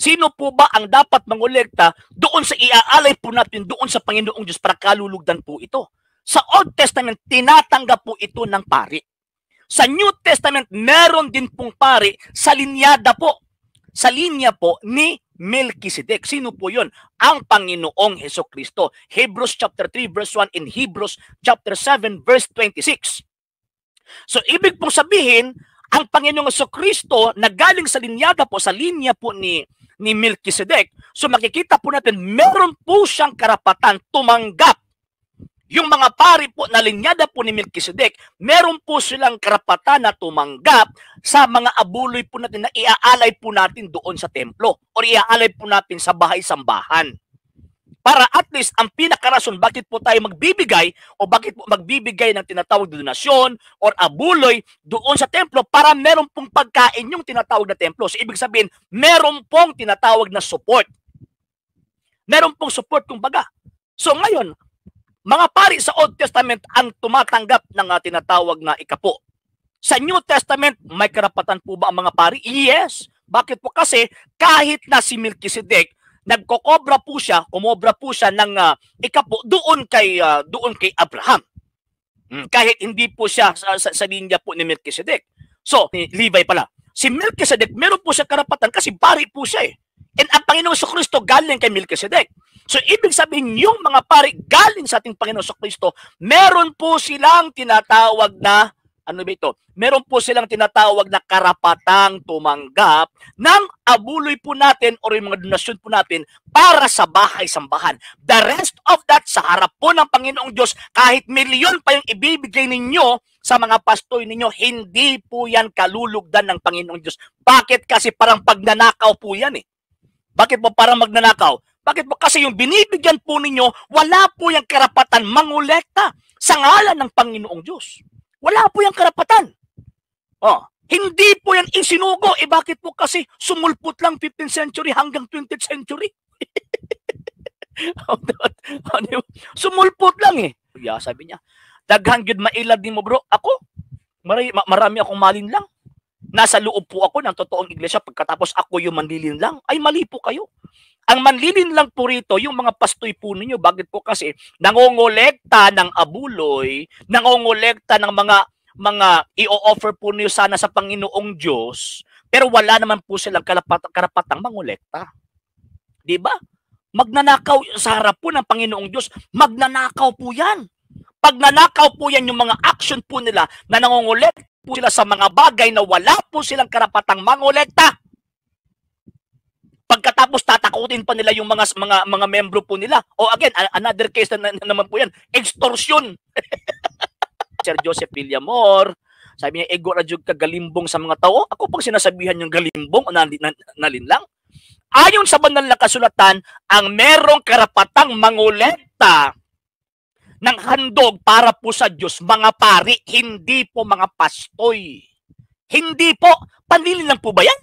Sino po ba ang dapat mangolekta doon sa iaalay po natin doon sa Panginoong Diyos para kalulugdan po ito? Sa Old Testament, tinatanggap po ito ng pari. Sa New Testament, meron din pong pari sa linyada po. Sa linya po ni Melchizedek. Sino po yun? Ang Panginoong Hesukristo. Hebrews chapter 3 verse 1 and Hebrews chapter 7 verse 26. So ibig pong sabihin, ang Panginoong Hesukristo na galing sa linyada po, sa linya po ni Melchizedek, so makikita po natin, meron po siyang karapatan tumanggap. Yung mga pari po na linyada po ni Melchizedek, meron po silang karapatan na tumanggap sa mga abuloy po natin na iaalay po natin doon sa templo or iaalay po natin sa bahay-sambahan. Para at least ang pinakarason bakit po tayo magbibigay o bakit po magbibigay ng tinatawag na donasyon or abuloy doon sa templo para meron pong pagkain yung tinatawag na templo. So ibig sabihin, meron pong tinatawag na support. Meron pong support kumbaga. So ngayon, mga pari sa Old Testament ang tumatanggap ng tinatawag na ikapo. Sa New Testament, may karapatan po ba ang mga pari? Yes. Bakit po? Kasi kahit na si Melchizedek, nagkokobra po siya, kumobra po siya ng ikapo doon kay Abraham. Kahit hindi po siya sa linya po ni Melchizedek. So, ni Levi pala. Si Melchizedek, meron po siya karapatan kasi pari po siya eh. And ang Panginoong Jesucristo galing kay Melchizedek. So, ibig sabihin, yung mga pari galing sa ating Panginoong Jesucristo, meron po silang tinatawag na, ano ba ito? Meron po silang tinatawag na karapatang tumanggap ng abuloy po natin o yung mga donasyon po natin para sa bahay-sambahan. The rest of that, sa harap po ng Panginoong Diyos, kahit milyon pa yung ibibigay ninyo sa mga pastoy ninyo, hindi po yan kalulugdan ng Panginoong Diyos. Bakit? Kasi parang pagnanakaw po yan eh. Bakit po parang magnanakaw? Bakit po? Kasi yung binibigyan po ninyo, wala po yung karapatan mangolekta sa ngalan ng Panginoong Diyos. Wala po yung karapatan. Oh, hindi po yan isinugo. Eh bakit po kasi sumulpot lang 15th century hanggang 20th century? Sumulpot lang eh. Yeah, sabi niya, daghan gyud mailad nimo bro. Ako, marami akong malin lang. Nasa loob po ako ng totoong iglesia pagkatapos ako yung manlilin lang. Ay mali po kayo. Ang manlilin lang po rito, yung mga pastoy po ninyo. Bakit po kasi nangongolekta ng abuloy, nangongolekta ng mga i-offer po niyo sana sa Panginoong Diyos, pero wala naman po silang karapatang mangolekta. Di ba? Magnanakaw sa harap po ng Panginoong Diyos, magnanakaw po yan. Pag nanakaw po yan yung mga action po nila na nangongolekta po sila sa mga bagay na wala po silang karapatang mangolekta. Pagkatapos tatakutin pa nila yung mga membro po nila. O again, another case na naman po yan, extortion. Sir Joseph Villamor, sabi niya, ego ra jud ka galimbong sa mga tao. Ako pang sinasabihan yung galimbong o nalinlang. Ayon sa banal na kasulatan, ang merong karapatang mangolekta ng handog para po sa Diyos, mga pari, hindi po mga pastoy. Hindi po. Panlilin lang po ba yan?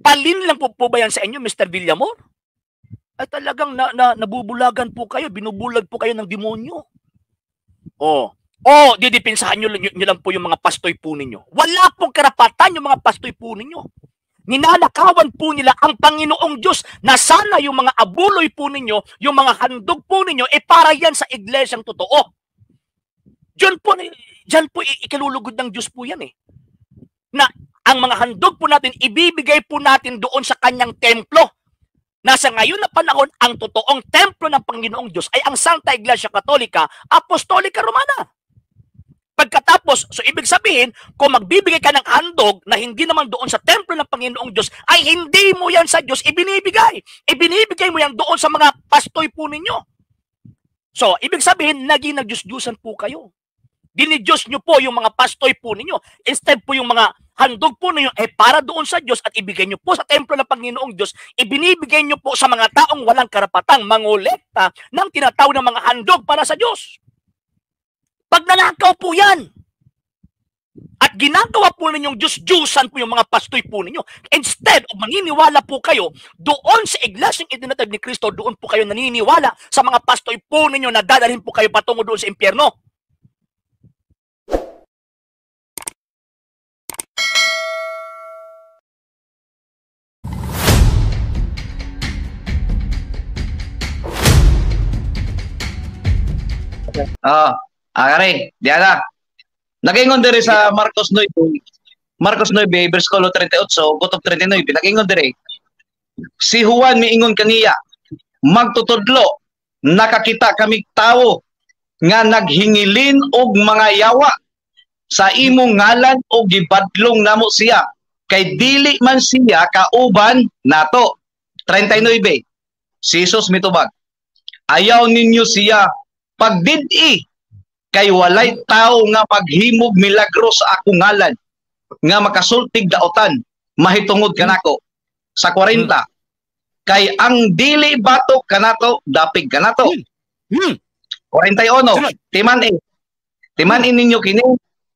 Palin lang po ba yan sa inyo, Mr. Villamor? Ay talagang nabubulagan po kayo, binubulag po kayo ng demonyo. Oh, didipinsahan nyo lang po yung mga pastoy po ninyo. Wala pong karapatan yung mga pastoy po ninyo. Ninanakawan po nila ang Panginoong Diyos na sana yung mga abuloy po ninyo, yung mga handog po ninyo, eh para yan sa iglesyang totoo. Diyan po ikalulugod ng Diyos po yan eh. Na ang mga handog po natin, ibibigay po natin doon sa kanyang templo. Nasa ngayon na panahon, ang totoong templo ng Panginoong Diyos ay ang Santa Iglesia Katolika, Apostolika Romana. Pagkatapos, so ibig sabihin, kung magbibigay ka ng handog na hindi naman doon sa templo ng Panginoong Diyos, ay hindi mo yan sa Diyos ibinibigay. Ibinibigay mo yan doon sa mga pastoy po ninyo. So, ibig sabihin, naging nag-Diyos-Diyusan po kayo. Dinidiyos nyo po yung mga pastoy po ninyo. Instead po yung mga handog po ninyo ay para doon sa Diyos at ibigay nyo po sa templo ng Panginoong Diyos, ibinibigay nyo po sa mga taong walang karapatang mangolekta ng tinatawag ng mga handog para sa Diyos. Pagnanakaw po yan. At ginagawa po ninyong Diyos-Diyusan po yung mga pastoy po ninyo. Instead of maniniwala po kayo doon sa iglesyang itinatag ni Kristo, doon po kayo naniniwala sa mga pastoy po ninyo na dadalhin po kayo patungo doon sa impyerno. Ah, kare, diana. Nagaingon diri sa Marcos 9, Marcos 9 versikulo 38 gutop 39, nagaingon diri. Si Juan miingon kaniya, "Magtutudlo, nakakita kami tawo nga naghingilin og mga yawa sa imong ngalan og gibadlong namo siya kay dili man siya kauban nato." 39. Si Jesus mitubag, "Ayaw ninyo siya pagdid-i kay walay tawo nga maghimog milagro sa akong ngalan nga makasultig daotan mahitungod kanako." Sa 40, kay ang dili batok kanato, dapig kanato. 41, Sunod. Timan-i ninyo kini,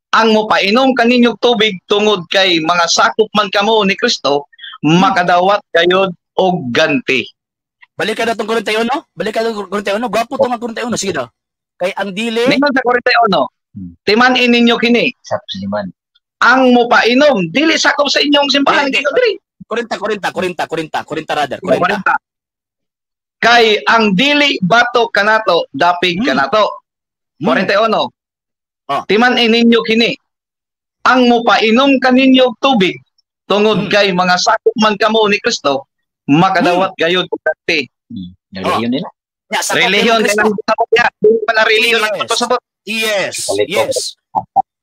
ang mopainom kaninyong tubig tungod kay mga sakop man kamo ni Kristo, makadawat gayod og ganti. Balik ka na itong 41. Balik ka na itong 41. Gwapo itong 41. Sige daw. Kay ang dili Ningon sa 41, timan-i ninyo kini, Sa Suliman. Ang mopainom dili sakop sa inyong simbahan. Hindi, dili. 40, 40, 40, 40, 40 rather. 40. 40. Kay ang dili batok kanato, dapig kanato. 41. Oh. Timan-i ninyo kini, ang mopainom kaninyo og tubig tungod kay mga sakop man kamo ni Kristo, makadawat gayud og ganti. Relihiyon nila. Ya, sakop Relihiyon ni kay Kristo. nang sabot ya. Dili pa na relihiyon ang pasabot. Yes. Katoliko. Yes.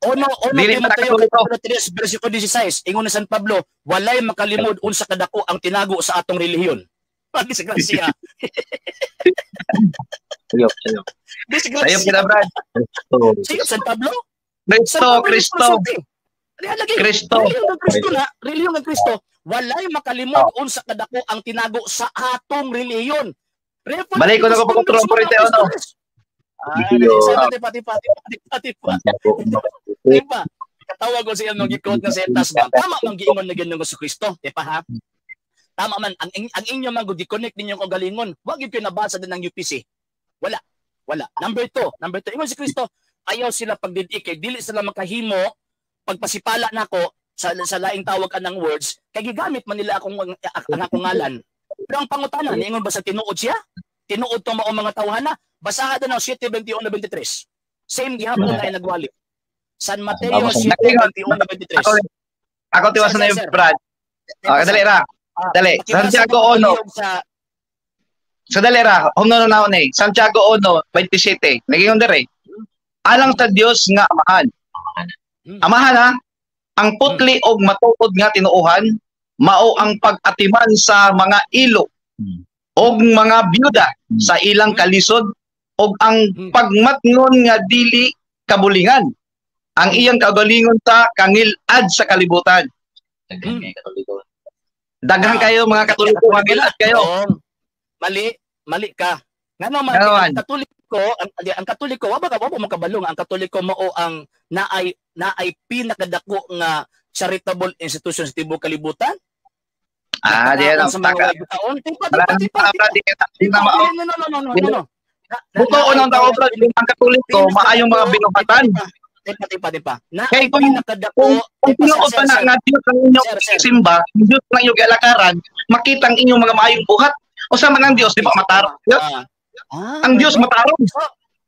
Uno, uno, Dili pa na Timoteo Katoliko. kapitulo 3, versikulo 16. Ingon ni San Pablo, "Walay makalimod unsa kadako ang tinago sa atong relihiyon." Disgrasya. Sayop, sayop. Disgrasya. Sayop kita, Brad. So, Sige, San Pablo? San Kristo, Pablo Kristo, konsulti. Lagi. Kristo. Relihiyon ng Kristo na, relihiyon ng Kristo, walay makalimod unsa kadako ang tinago sa atong relihiyon. Balik ko na ko pagkuturo ang 41. Ah, Relihiyon. tipa, tipa, tipa, tipa, tipa. Tipa. Katawag ko sa iyang gi-quote nga sa tas ba. Tama man giingon na gyud ng Kristo, tipa ha. Tama man ang inyo man gud gi-connect ninyo kaugalingon. Wa gyud kayo nabasa din ng UPC. Wala. Wala. Number two. Ingon si Kristo, ayaw sila pagdid-i kay dili sila makahimo pagpasipala nako sa laing tawag anang words kay gigamit man nila akong ang akong ngalan. Pero ang pangutana, niingon ba sa tinuod siya? Tinuod to mao mga tawhana? Basaha na 7:21 na 23. Same gihapon na nagwali. San Mateo 7:21 na 23. Ako tiwasan na Sir, yung sir. Brad. Okay, dali ra. Dali. Pakibasa Santiago ko 1. palihog sa Sa dali ra, humno na naon eh. Santiago 1:27. Nagingon dere. Alang sa Dios nga Amahan. Amahan ha, ang putli og matuod nga tinuohan mao ang pag-atiman sa mga ilo og mga byuda sa ilang kalisod og ang pagmatngon nga dili kabulingan ang iyang kaugalingon sa kangilad sa kalibutan. Daghan kay Katoliko. Daghan kayo mga Katoliko, kangilad kayo. Oo. Mali, mali ka. Ngano man Ngano man? Ang Katoliko, ang Katoliko, wa ba ka wa mo makabalo nga ang Katoliko mao ang naay pinakadako nga charitable institution sa tibuok kalibutan? Ah, di Nagpakaon ano, sa mga taka. walay butaon. Tipa, Wala tipa, tipa, nang tipa. di kita di na mao. No, no, no, no, no, no, no. Buto nang tao, Brad, ang Katoliko maayong mga binuhatan. Tipa, tipa, tipa. Na Kay pinakadako, kung tipa, tinuod sir, pa sir, na sir. nga Dios ang inyong Sir, sir. simba, Dios lang inyong gialakaran, makita ang inyong mga maayong buhat. Usa man ang Dios, di ba matarong? Dios? Ah, Ang Dios matarong.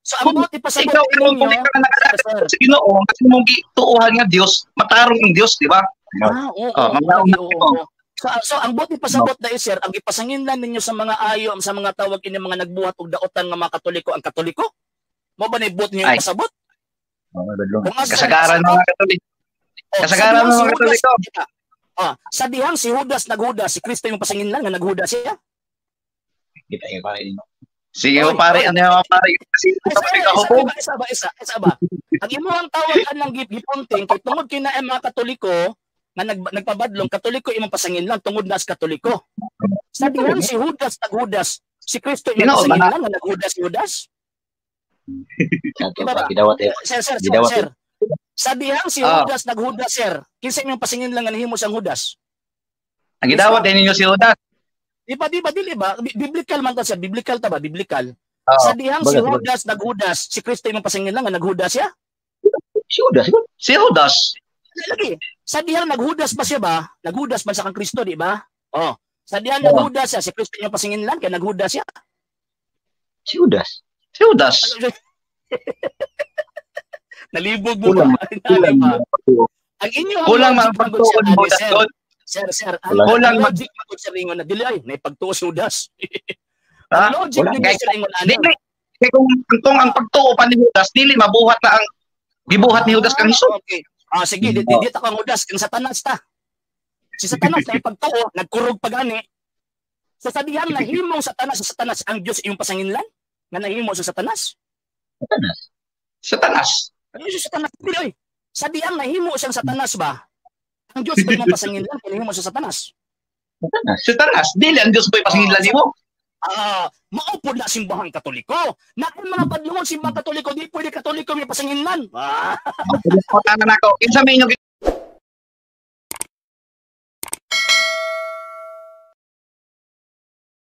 So ang buot ipasabot Ikaw karon kung ninyo, ikaw na sir, sir. sa Ginoo, kasi mong gituohan nga Dios, matarong ang Dios, di ba? Ah, oo, Oh, oo, mamaya oo, oo. So ang buot ipasabot na sir, ang gipasanginlan ninyo sa mga ayo, sa mga tawag ini mga nagbuhat og daotan nga mga Katoliko, ang Katoliko? Mo ba ni buot niyo Ay. ipasabot? Oo, badlong. Kung asa Kasagaran mga Katoliko. Oh, Kasagaran sa dihang mga si Judas, Katoliko. Teka. Ah, sa dihang si Judas naghudas, si Kristo yung pasanginlan nga naghudas siya. Kita yung pare nino. Sige Oy, mo pare, oy. ano yung mga pare? Kasi Isa, ito isa, kahupog. isa, isa ba, isa, isa ba? Ang imuhang tawag anang gipunting kay tungod kay na ang mga Katoliko nga nagpabadlong Katoliko imong pasanginlan tungod na sa Katoliko. Sa dihang si Judas naghudas, si Kristo imong Tinuod ba na? pasanginlan nga naghudas si Judas. Sa Diba ba? gidawat eh. Sir, sir, sir, Gidawat sir. Sa dihang si Judas naghudas, sir. Kinsa imong pasanginlan nga nahimo siyang Judas? Ang gidawat din ninyo si Judas. Di ba, di ba, dili ba? Biblical man ta, sir. Biblical ta ba? Biblical. Oo. Sa dihang si Baga, baga. Judas naghudas, si Kristo imong pasanginlan nga naghudas siya? Si Judas, siguro. Si Judas. Lagi. Sa dihang naghudas ba siya ba? Naghudas man sa kang Kristo, di ba? Oh. Sa dihang Oo. naghudas siya, si Kristo imong pasanginlan kay naghudas siya. Si Judas. Si Judas. Nalibog mo Kulang, ba? Kulang Ba? Ang inyo Kulang man pagtuon mo, sir. God. Sir, sir, ang Kulang. Kulang logic man gud, sir, ingon na dili ay naipagtuo si Judas. Ha? Ang logic Wala. ninyo, sir, ingon ana. Dili kay kung ang pagtuo pa ni Judas dili mabuhat na ang gibuhat ni Judas kang Hesus. Ah, okay. Ah, sige, di, di, di ta kang Judas, kang Satanas ta. Si Satanas na ipagtuo, nagkurog pa gani. So sa dihang nahimong Satanas sa Satanas, ang Dios iyong pasanginlan nga nahimo sa Satanas. Satanas. Satanas. Ano si Satanas? Dili oy. Sa dihang nahimo siyang Satanas ba? Ang Dios ba imong pasanginlan kung nahimo sa Satanas? Satanas. Satanas, dili ang Dios ba'y pasanginlan nimo? Ah, mao pod na Simbahang Katoliko. Na ang mga badlungon Simbahang Katoliko, di pwede Katoliko may pasanginlan. Ah, Pangutana nako, kinsa may inyong